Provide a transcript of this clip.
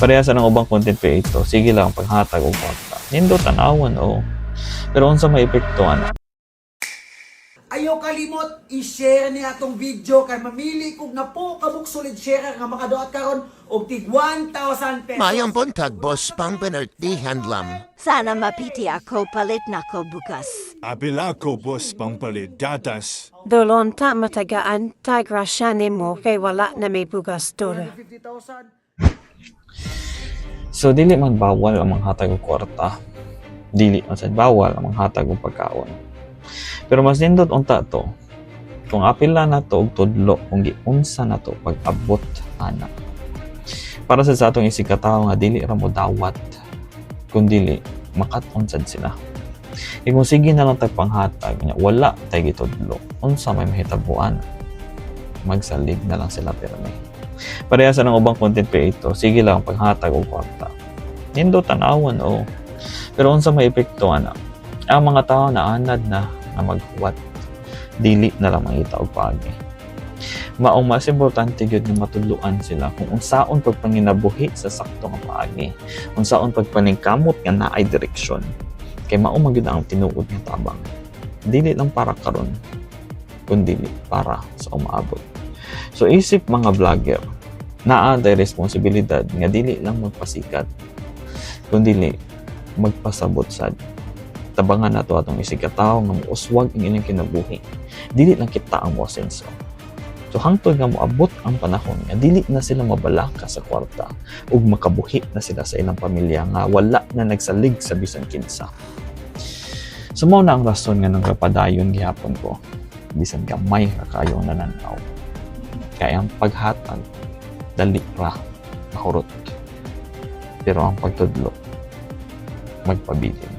Pareha sa nang ubang content creator, sige lang paghatag og kwarta. Nindot tanawon o. Pero unsa may epekto ana? Ayaw kalimot i-share ni atong video kay mamili kog na po kabuk solid sharer nga makaduot karon og tig 1,000 pesos. Mayong buntag, boss, pangpinertihan lam. Sana mapiti ako, palit na ko bukas. Apil ako, boss, pangpalit gatas. Dolon ta matagaan ta grasya nimo kay wala na may bugas dora. 50,000. So dili man bawal ang manghatag og kwarta. Dili man sad bawal ang manghatag og pagkaon. Pero mas nindot unta to kung apil na nato og tudlo kung giunsa nato pag-abot ana. Para sa atong isig katawo nga dili ra mo dawat kun dili makat-on sad sila. E kung sige na lang tag panghatag nya wala tay gitudlo, unsa may mahitabuan? Magsalig na lang sila pirmi. Pareha sa nang ubang content creator, sige lang paghatag og kwarta. Nindot tanawon o. Pero unsa may epekto ana? Ang mga tao na anad na nga maghuwat, dili na lang mangita og paagi. Maong mas importante gyud nga matudloan sila kung unsaon pagpanginabuhi sa sakto nga paagi, unsaon pagpaningkamot nga naay direksyon. Kay mao man gyud ang tinuod nga tabang. Dili lang para karon, kundi para sa umaabot. So isip mga vlogger, naa tay responsibilidad nga dili lang magpasikat, kundi magpasabot sad. Tabangan nato atong isig katawo nga mouswag ang ilang kinabuhi. Dili lang kita ang moasenso. So hangtod nga moabot ang panahon nga dili na sila mabalaka sa kwarta ug makabuhi na sila sa ilang pamilya nga wala na nagsalig sa bisan kinsa. So mao na ang rason nga nang kapadayon gihapon ko bisan gamay ra kayo ang nananaw. Kaya ang paghatag dali ra mahurot. Pero ang pagtudlo magpabilin.